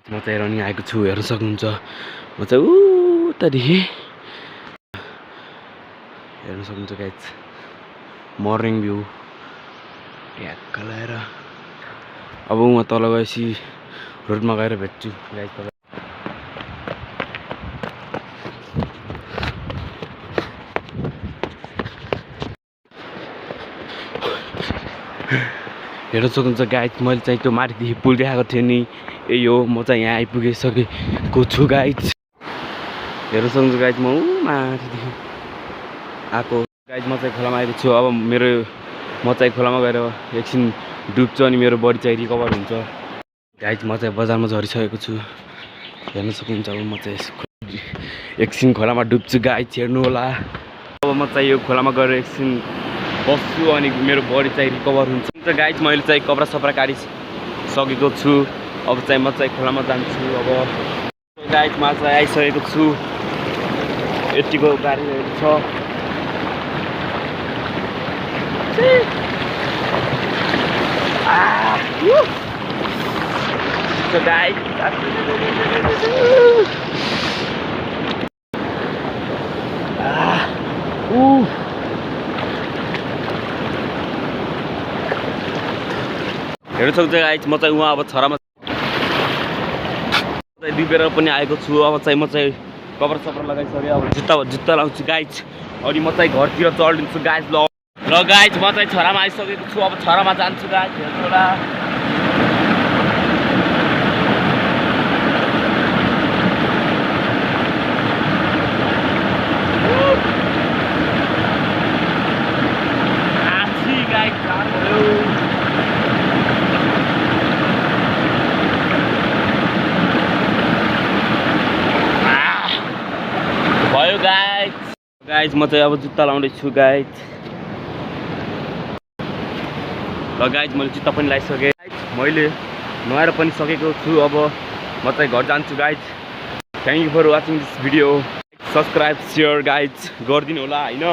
म चाहिँ रनिङ आएको छु, हेर्न सक्नुहुन्छ। म चाहिँ उतादेखि हेर्न सक्नुहुन्छ गाइज, मर्निङ भ्यू ट्याक्क लगाएर। अब म तल गएपछि रोडमा गएर भेट्छु गाइज तपाईँ। हेर्न सक्नुहुन्छ गाइज, मैले चाहिँ त्यो माथिदेखि पुल देखाएको थिएँ नि, यही हो। म चाहिँ यहाँ आइपुगिसकेको छु गाइज। हेर्न सक्नुहुन्छ गाइज, म माथिदेखि आएको गाइज। म चाहिँ खोलामा आएको छु। अब म चाहिँ खोलामा गएर एकछिन डुब्छु अनि मेरो बडी चाहिँ रिकभर हुन्छ गाइज। म चाहिँ बजारमा झरिसकेको छु, हेर्न सक्नुहुन्छ। अब म चाहिँ एकछिन खोलामा डुब्छु गाइज, हेर्नु होला। अब म चाहिँ यो खोलामा गएर एकछिन बस्छु अनि मेरो बडी चाहिँ रिकभर हुन्छ गाइज। मैले चाहिँ कपडा सपडा काटिसकेको छु। अब चाहिँ म चाहिँ खोलामा जान्छु। अब गाइज म चाहिँ आइसकेको छु, यतिको गाडीहरू छ। गाइज हेर्न सक्छ गाइज, म चाहिँ अब छरामा डुबेर पनि आएको छु। अब चाहिँ म चाहिँ कपडा सपडा लगाइसकेँ। अब जुत्ता लाउँछु गाइज अनि म चाहिँ घरतिर चढिदिन्छु गाइज। ल गाइज, म चाहिँ छरामा आइसकेको छु। अब छरामा जान्छु गाइज, हेर्नु होला। भयो गाइज, म चाहिँ अब जुत्ता लाउँदैछु गाइज। ल गाइज, मैले जुत्ता पनि लगाइसकेँ। मैले नुहाएर पनि सकेको छु। अब म चाहिँ घर जान्छु guys. Thank you for watching this video. Subscribe share guys गरिदिनु होला हैन।